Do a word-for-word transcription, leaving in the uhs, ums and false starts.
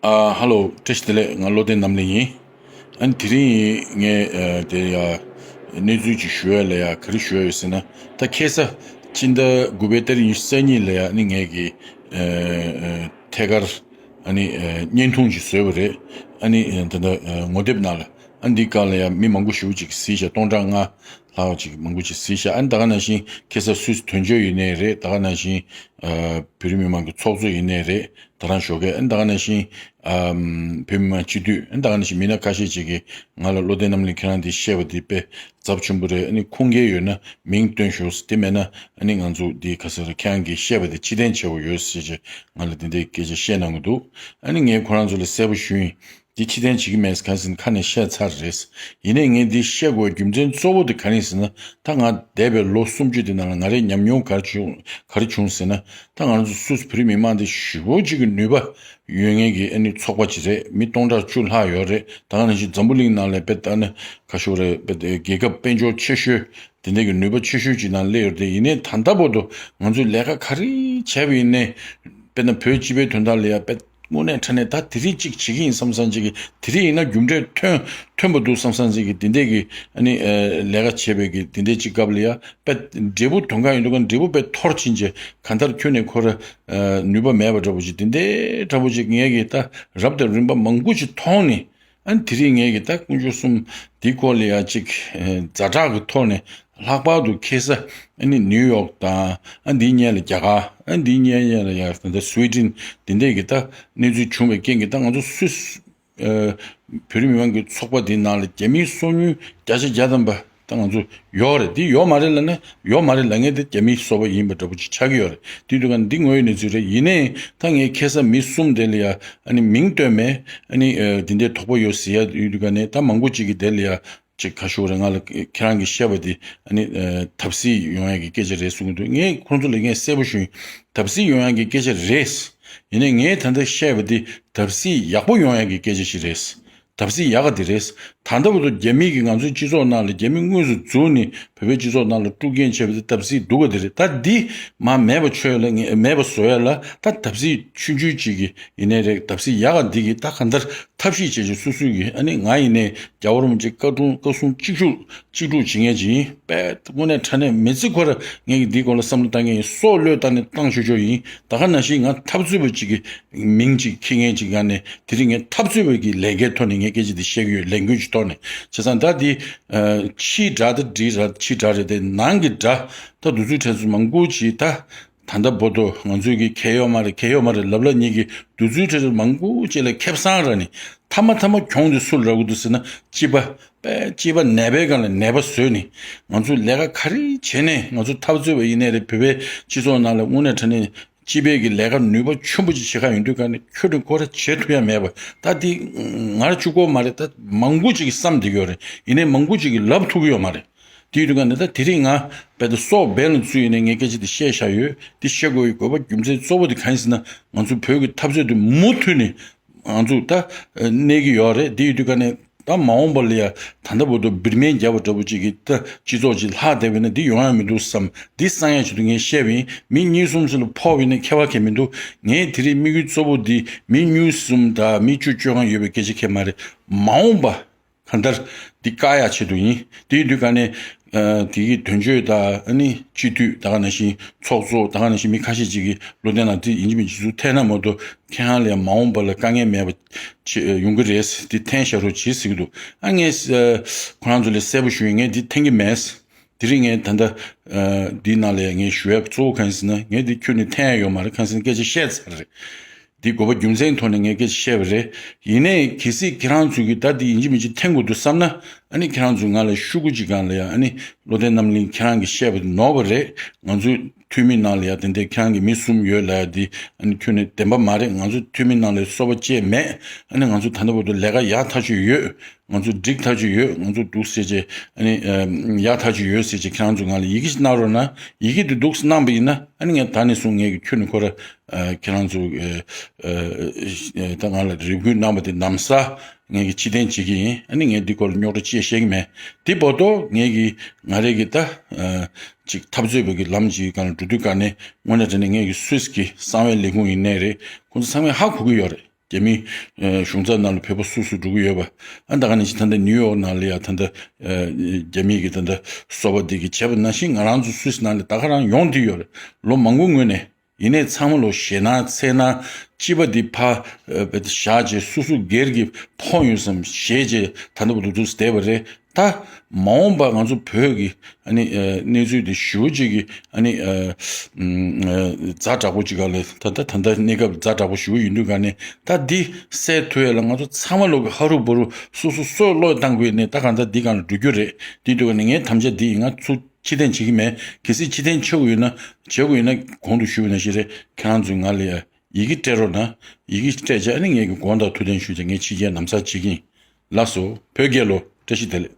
ཨ་ཧ་ལོ། བཀྲ་ཤིས་བདེ་ལེགས། ང་བློ་ལྡན་རྣམ་གླིང་ཡིན། ཨ་ནི་དེ་རིང་ངས་ཨ་དེ་ཡ་གནས་ཚུལ་ཅིག་ཞུ་ཡ་ལ་ཡ་ག་རེ་ཞུ་ཡ་ཡོད་ཟེར་ན། ད་ཁ་སང་སྤྱི་ཟླ་དགུ་པའི་ཏ་རིག་ཉི་ཤུ་རྩ་གཉིས་ལ་ཡ་ཨ་ནི་ངས་ཀྱི་ཨ་ཨ་ཐད་ཀར་ཨ་ནི་ཨ་བརྙན་ཐུང་ཅིག་བཟོས་པ་རེད། ཨ་ནི་ཨ་ད་ལྟ་ཨ་ངོ་དེབ་ནང་ལ། ཨ་འདི་སྒང་ལ་ཡ་མི་མང་པོ་ཞེ་པོ་ཅིག་གཟིགས་ཤག་སྟོང་ཕྲག་ལྔ་ལྷག་ཅིག་མང་པོ་ཅིག་གཟིགས་ཤག་ཨ་ནི་ད་ག་ནང་བཞིན་ཁ་སང་སུད་སི་དོན་གཅོད་ཡིན་ནའི་རེད། ད་ག་ནང་བཞིན་ཨ་བོད་རིགས་མི་མང་གི་ཚོགས་གཙོ་ཡིན་ནའི་རེད། ད་རང་ཞོགས་ཀས་ཨ་ནི་ད་ག་ནང་བཞིན་ཨམ་བོད་མི་མང་སྤྱི་འཐུས་ཨ་ནི་ད་ག་ནང་བཞིན་མི་སྣ་ཁ་ཤས་ཅིག་གིས་ང་ལ་བློ་ལྡན་རྣམ་གླིང་ཁྱེད་རང་འདི་བཤད་པ་འདི་དཔེ་ཚབས་ཆེན་པོ་རེད། ཨ་ནི་ཁུངས་སྐྱེལ་ཡོད་ན་མིང་སྟོན་ཤོག་དེ་མེད་ན་ཨ་ནི་ང་ཚོ་འདི་ག་ཟེར་ཁྱེད་རང་གིས་བཤད་པ་འདི་ཕྱིར་འཐེན་བྱེད་དགོས་ཡོད་ཟེར་བྱས་ང་ལ་འདི་འདྲའི་སྐད་ཆ་བཤད་གནང་གི་འདུག་ཨ་ནི་ངས་ཁོ་རང་ཚོ་ལ་གསལ་པོ་ཞུས་ཡིན། འདི་ཕྱིར་འཐེན་བྱེད་ཀྱི་མེད་ཟེར་ག་ཟེར་ཁ་ནས་བཤད་ཚར་རེད། ཡིན་ནའི་ངས་འདི་བཤད་དགོས་རྒྱུ་མཚན་གཙོ་བོ་དེ་ག་རེ་ཡིན་ཟེར་ན། ད་ང་འདས་པའི་ལོ་སུམ་ཅུ་དེ་ནང་ལ་ང་རའི་ཉམས་མྱོང་ག་རེ་བྱུང་ག་རེ་བྱུང་ཟེར་ན། ད་ང་རང་ཚོ་སུད་སི་བོད་རིགས་མི་མང་འདི་ཞེ་པོ་ཅིག་གི་ནུས་པ་ཡོད་མཁན་གྱི་ཨ་ནི་ཚོགས་པ་ཅིག་རེད། མི་སྟོང་ཕྲག་བཅུ་ལྷག་ཡོད་རེད། ད་ག་ནང་བཞིན་འཛམ་བུ་གླིང་ནང་ལ་དཔེ་ད་ནི་ག་ཞུ་རེད། དཔེ་རྒྱལ་ཁབ་དཔལ་འབྱོར་ཆེ་ཤོས་དེ་འདྲ་གི་ནུས་པ་ཆེ་ཤོས་ཅིག་ནང་སླེབས་ཡོད་རེད། ཡིན་ནའི་ད་ལྟ་བར་དུ་ང་ཚོས་ལས་ཀ་ག་རེ་བྱས་པ་ཡིན་ནའི་དཔེར་ན་བོད་སྤྱི་པའི་དོན་དག་ལ་ཡ་དཔེ་དངོས་གནས་དྲང་གནས་ད་དེ་རིང་གཅིག་བྱེད་ཀྱི་ཡིན་བསམ་བསམ་ཅིག་གི། དེ་རིང་ཡིན་ན་རྒྱུ་འབྲས་ཐོན་ཐོན་པ་འདུག་བསམ་བསམ་ཅིག་གི་དེ་འདྲས་ཀྱི་ཨ་ནི་ཨ་ལས་ཀ་བྱེད་པའི་གི་དེ་འདྲས་ཅིག་སྐབས་ལ་ཡ་དཔེ་འབྲས་བུ་དོན་གང་ཡིན་འདུག་ག་འབྲས་བུ་དཔེ་འཐོར་ཕྱིན་བྱས་གང་ལྟར་ཁྱོན་ནས་ཁོ་ར་ཨ་ནུས་པ་མེད་པ་འདྲ་པོ་ཅིག་དེ་འདྲས་འདྲ་པོ་ཅིག་ངས་གི་ད་རབ་དང་རིམ་པ་མང་པོ་ཅིག་མཐོང་ནས། ཨ་ནི་དེ་རིང་ངས་གི་ད་དཀོན་མཆོག་གསུམ་འདི་སྐོར་ལ་ཡ་ཅིག་ཨ་ཛ་དྲག་གི་ཐོག་ནས་ལྷག་པར་དུ་ཁ་སང་ཨ་ནི་ནིའུ་ཡོག་དང་ཨ་འདིའི་སྔོན་ལ་རྒྱ་གར་ཨ་འདིའི་སྔོན་ལ་ཡ་ད་ལྟ་སུའེ་ཏེན་འདི་འདྲས་གི་ད་གནས་ཚུལ་བྱུང་བའི་རྐྱེན་གྱིས་ད་ང་ཚོ་སུད་སི་ཨ་བོད་རིགས་མི་མང་གི་ཚོགས་པ་འདི་ནང་ལ་རྒྱ་མིའི་སོ་ཉུལ་བརྒྱ་ཆ་བརྒྱ་ཐམ་པ་ད་ང་ཚོ་ཡོད་རེད། འདི་ཡོད་མ་རེད་ལབ་ན་ཡོད་མ་རེད་ལབ་མཁན་དེ་རྒྱ་མིའི་སོ་པ་ཡིན་པ་འདྲ་པོ་ཅིག་ཆགས་ཀྱི་ཡོད་རེད། དེ་དུས་ག་འདི་དངོས་ཡོད་གནས་ཚུལ་རེད། ཡིན་ནའི་ད་ངས་ཁ་སང་མི་གསུམ་དེ་ལ་ཡ་ཨ་ནི་མིང་བཏོན་མེད། ཨ་ནི་ཨ་འདི་འདྲའི་དོགས་པ་ཡོད་ཟེར་ཡ་ཡོད་དུས་ག་ནས་ད་མང་པོ་ཅིག་གིས་དེ་ལ་ཡ་ཅིག་ཁ་ཤོར་རེད། ང་ལ་ཁྱེད་རང་གིས་བཤད་པ་འདི་ཨ་ནི་ཨ་བརྡབ་གསིག་ཡོང་ཡ་གི་སྐད་ཆ་རེད་གསུང་གི་འདུག་ངས་ཁོང་ཚོ་ལ་ངས་གསལ་པོ་ཞུ་ཡིན། བརྡབ་གསིག་ཡོང་ཡ་གི་སྐད་ཆ་རེད། ཡིན་ནའི་ངས་ད་ལྟ་བཤད་པ་འདི་བརྡབ་གསིག་ཡག་པོ་ཡོང་ཡ་གི་སྐད་ཆ་ཞིག་རེད། བརྡབ་གསིག་ཡག་ག་དེ་རེད། ད་ལྟ་བར་དུ་རྒྱ་མི་གིས་ང་ཚོའི་སྤྱི་ཚོགས་ནང་ལ་རྒྱ་མི་དངོས་སུ་བཙུགས་ནས་བོད་པའི་སྤྱི་ཚོགས་ནང་ལ་དཀྲུག་རྐྱེན་བྱས་པ་དེ་བརྡབ་གསིག་སྡུག་ག་དེ་རེད། ད་འདི་མར་མེད་པ་བཟོ་ཡ་ལ་ངས་མེད་པ་བཟོ་ཡ་ལ་ད་བརྡབ་གསིག་ཆུང་ཆུང་ཅིག་གི་ཡིན་ནའི་རེད། བརྡབ་གསིག་ཡག་ག་འདི་གིས་ད་གང་ལྟར་ཐབས་ཤེས་བྱས་བྱས་སོ་སོའི་གི་ཨ་ནི་ང་ཡིན་ནའི་རྒྱལ་བ་རིན་པོ་ཆེ་བཀའ་དྲུང་བཀའ་གསུང་གཅིག་མཇུག་གཅིག་སྒྲུབ་བྱེད་མཁན་ཅིག་ཡིན་པས། དངོས་གནས་དྲང་གནས་མི་ཚེ་ཁོ་ར་ངས་ཀྱི་འདིའི་སྐོར་ལ་བསམ་བློ་བཏང་མཁན་ཡིན། སྲོག་བློས་བཏང་ནས་བཏང་ཆོག་ཆོག་ཡིན། ད་ག་ནང་བཞིན་ང་འཐབ་རྩོད་པ་ཅིག་གི་མིང་ཅིག་འཁྱེར་མཁན་ཅིག་ག་ནས་དེ་རིང་ངས་འཐབ་རྩོད་པ་གི་ལས་འགན་ཐོག་ནས་ངས་སྐད་ཆ་འདི་བཤད་ཀྱི་ཡོད། ལས་འགུལ་གྱི་ཐོག་ནས་བྱས་ཙང་ད་འདི་ཕྱིའི་དགྲ་ད་འདི་ར་ཕྱིའི་དགྲ་རེད་དེ་ནང་གི་དགྲ་ད་འདུ་འཛོམས་གྲོས་ཚོགས་མང་པོ་ཅིག་ད་ད་ལྟ་བར་དུ་ང་ཚོའི་གི་གལ་ཡོད་མ་རེད་གལ་ཡོད་མ་རེད་ལབ་ལབ་ཉིད་ཀྱི་འདུ་འཛོམས་གྲོས་ཚོགས་མང་པོ་ཅིག་ལ་ཁེ་བཟང་རག་ནས་མཐའ་མ་མཐའ་མ་གྱོང་དེ་སུ་ལ་རག་གི་འདུག་ཟེར་ན་སྐྱིད་པ། པས་སྐྱིད་པ་ནད་པའི་སྒང་ལ་ནད་པ་བཟོས་ནས་ང་ཚོས་ལས་ཀ་ག་རེ་བྱས་ནས་ང་ཚོ་འཐབ་རྩོད་པ་ཡིན་ནའི་རེད། བོད་པའི་སྤྱི་ཚོགས་ནང་ལ་དངོས་གནས་དྲང་གནས་སྤྱི་པའི་གི་ལས་ཀ་ནུས་པ་ཆེན་པོ་ཅིག་བྱེད་ཁ་ཡོང་དུས་ག་ནས་ཁྱོད་ཀྱིས་ཁོ་ར་བྱེད་ཐུབ་ཡ་མེད་པ་ད་འདི་ང་ར་གཅིག་པོ་མ་རེད། ད་མང་པོ་ཅིག་གིས་བསམ་བསྡད་ཀྱི་ཡོད་རེད། ཡིན་ནའི་མང་པོ་ཅིག་གིས་ལབ་ཐུབ་ཀྱི་ཡོད་མ་རེད། དེ་ཡོད་དུས་ག་ནས་ད་དེ་རིང་ང་དཔེ་ད་སྲོག་འབེན་ལ་ཚུད་ཡིན་ནའི་ངས་སྐད་ཆ་འདི་བཤད་བཞག་ཡོད། འདི་བཤད་དགོས་ཡི་དགོས་པ་རྒྱུ་མཚན་གཙོ་བོ་དེ་གང་ཡིན་ཟེར་ན་ང་ཚོ་བོད་ཀྱི་འཐབ་རྩོད་དེ་མུ་མཐུད་ནས་ང་ཚོ་ད་གནས་ཀྱི་ཡོད་རེད། དེ་ཡོད་དུས་ག་ནས་ད་མ་འོངས་པ་ལ་ཡ་ད་ལྟ་བར་དུ་བིར་མེན་རྒྱབ་པ་འདྲ་པོ་ཅིག་གིས་ད་སྤྱི་ཚོགས་ཅིག་ལྷག་བསྡད་པ་ཡིན་ན་འདི་ཡོང་ཡ་མི་འདུག་བསམ། འདི་གསང་ཡ་ཆེད་དུ་ངས་བཤད་པ་ཡིན། མི་གཉིས་གསུམ་ཚོ་ལ་ཕོག་པ་ཡིན་ན་ཁྱད་པར་གང་མི་འདུག་ངས་དེ་རིང་དམིགས་ཡུལ་གཙོ་བོ་འདི་མི་གཉིས་གསུམ་དང་མི་བཅུ་བཅོ་ལྔ་ཡོད་པའི་སྐད་ཆ་གང་མ་རེད། མ་འོངས་པ་གང་ལྟར་འདི་བཀག་ཡ་ཆེད་དུ་ཡིན། དེ་ཡིན་དུས་ག་ནས་ཨ་དེ་གི་དོན་གཅོད་དང་ཨ་ནི་སྤྱི་འཐུས་ད་ག་ནང་བཞིན་ཚོགས་གཙོ་ད་ག་ནང་བཞིན་མི་ཁ་ཤས་ཅིག་གིས་བློ་བརྟན་ལགས་དེ་ཡིན་གཅིག་མིན་གཅིག་ཚུར་ཐད་ན་མ་གཏོགས་ཁྱེད་རང་ལ་ཡང་མ་འོངས་པ་ལ་དཀའ་ངལ་མེད་པ་ཆེ་ཡོང་གི་རེད། དེ་འཐེན་བཞག་རོགས་བྱེད་ཟེར་གྱི་འདུག་ཨ་ངས་ཨ་ཁོ་རང་ཚོ་ལ་གསལ་པོ་ཞུ་ཡིན། ངས་འདི་འཐེན་གྱི་མེད། དེ་རིང་ངས་ད་ལྟ་ཨ་འདིའི་ནང་ལ་ངས་ཞུ་ཡག་གཙོ་བོ་གང་ཡིན་ཟེར་ན་ངས་འདི་ཁྱོན་ནས་འཐེན་ཡག་ཡོད་མ་རེད། གང་ཡིན་ཟེར་ན་སྐད་ཆ་བཤད་ཚར་རེད། འདི་དགོས་པ་རྒྱུ་མཚན་ཐོག་ནས་ངས་སྐད་ཆ་བཤད་པ་རེད། ཡིན་ནའི་གལ་སྲིད་ཁྱེད་རང་ཚོས་ཀྱི་ད་འདི་ཡིན་གཅིག་མིན་གཅིག་འཐེན་དགོས་འདུག་བསམ་ན་ཨ་ནི་ཁྱེད་རང་ཚོས་ང་ལ་ཤོག་གུ་གཅིག་སྒང་ལ་ཡ་ཨ་ནི་བློ་བརྟན་རྣམ་གླིང་ཁྱེད་རང་གིས་བཤད་པ་དེ་ནོར་བ་རེད། ང་ཚོའི་འཐུས་མི་ནང་ལ་ཡ་དེ་འདྲའི་ཁྱེད་རང་གི་མི་གསུམ་ཡོད་ལབ་ཡ་འདི་ཨ་ནི་ཁྱོན་ནས་བདེན་པ་མ་རེད། ང་ཚོའི་འཐུས་མི་ནང་ལ་སོ་པ་བཅས་མེད། ཨ་ནི་ང་ཚོ་ད་ལྟ་བར་དུ་ལས་ཀ་ཡག་ཐག་ཆོད་ཡོད། ང་ཚོ་འགྲིག་ཐག་ཆོད་ཡོད། ང་ཚོ་འདུག་ཟེར་བྱས་ཨ་ནི་ཡག་ཐག་ཆོད་ཡོད་ཟེར་བྱས་ཁྱེད་རང་ཚོ་ང་ལ་ཡི་གེ་ཞིག་གནང་རོགས་གནང་། ཡི་གེ་འདི་འདུག་གནང་པ་ཡིན་ན་ཨ་ནི་ངས་ད་ནས་བཟུང་ངས་ཀྱི་ཁྱོན་ནས་ཁོ་ར་ཨ་ཁྱེད་རང་ཚོ་ཨ་ཨ་ད་ང་ལ་རེ་སྐུལ་གནང་བ་དེ་ལམ་སང་ངས་ཀྱི་ཕྱིར་འཐེན་བྱེད་ཀྱི་ཡིན། ཨ་ནི་ངས་འདི་སྐོར་ལ་རྙོག་དྲ་ཅི་ཡང་བཤད་ཀྱི་མེད། དེ་བར་དུ་ངས་ཀྱི་ང་རེ་གི་ད་ཨ་ཅིག་འཐབ་རྩོད་པའི་གི་ལམ་ཅིག་སྒང་ལ་འགྲོ་དུས་ག་ནས་དངོས་གནས་དྲང་གནས་ངས་ཀྱི་སུད་སི་གི་གསང་བའི་ལས་ཁུངས་ཡིན་ནའི་རེད། ཁོང་ཚོ་ཚང་མས་ཧ་གོ་གི་ཡོད་རེད། རྒྱ་མི་གཞུང་ཚབ་ནང་ལ་བོད་པ་སུ་སུ་འགྲོ་གི་ཡོད་པ། ཨ་ད་ག་ནང་བཞིན་ད་ལྟ་ནིའུ་ཡོག་ནང་ལ་ཡ་ད་ལྟ་རྒྱ་མི་གི་ད་ལྟ་སོ་པ་འདི་གི་བྱས་པ་ནང་བཞིན་ང་རང་ཚོ་སུད་སི་ནང་ལ་ད་ག་རང་ཡོང་བསྡད་ཡོད་རེད། ལོ་མང་པོ་སྔོན་ནས། ཡིན་ནའི་ཚང་མ་ལོ་ཞེད་སྣང་འཚེར་སྣང་སྐྱིད་པ་འདི་ཕར་བཞག་བྱས་སོ་སོ་སྒེར་གྱི་ཕོག་ཡོད་བསམ་ཞེད་བྱས་ད་ལྟ་བར་དུ་འདུག་བསྡད་པ་རེད། ད་མ་འོངས་པ་ང་ཚོ་བོད་ཀྱི་ཨ་ནི་གནས་ཚུལ་འདི་ཞེ་པོ་ཅིག་གི་ཨ་ནི་ཛ་དྲག་པོ་ཅིག་ག་ལ་ད་ལྟ་ད་ལྟ་གནས་སྐབས་ཛ་དྲག་པོ་ཞེ་པོ་ཡིན་དུས་ག་ནས་ད་འདི་སེལ་ཐུབ་ཡ་ལ་ང་ཚོ་ཚང་མ་ལོ་གི་ཧ་རུ་བུ་རུ་སོ་སོ་སྲོག་བློས་བཏང་དགོས་ནས་ད་གང་ལྟར་འདི་གང་ལ་འགྲོ་རྒྱུ་རེད། འདི་དུས་ག་ནས་ངའི་དམ་བཅའ་འདི་ཡིན། ང་ཚུར་ཕྱིར་འཐེན་བྱེད་ཀྱི་མེད། གལ་སྲིད་ཕྱིར་འཐེན་བྱེད་དགོས་ཡོད་ན་བྱེད་དགོས་ཡོད་ན་གོང་དུ་ཞུས་པ་ནང་བཞིན་རེད། ཁྱེད་རང་ཚོས་ང་ལ་ཡ་ཡི་གེ་སྤྲད་རོགས་གནང་། ཡི་གེ་སྤྲད་བྱས་ཨ་ནི་ངས་ཀྱི་དགོངས་དག་ཐུགས་བདེན་ཞུས་བྱས་ངས་ཕྱི་རྒྱལ་ལམ་སང་བྱེད་ཀྱི་ཡིན། ལགས་སོ། བོད་རྒྱལ་ལོ། བཀྲ་ཤིས་བདེ་ལེགས།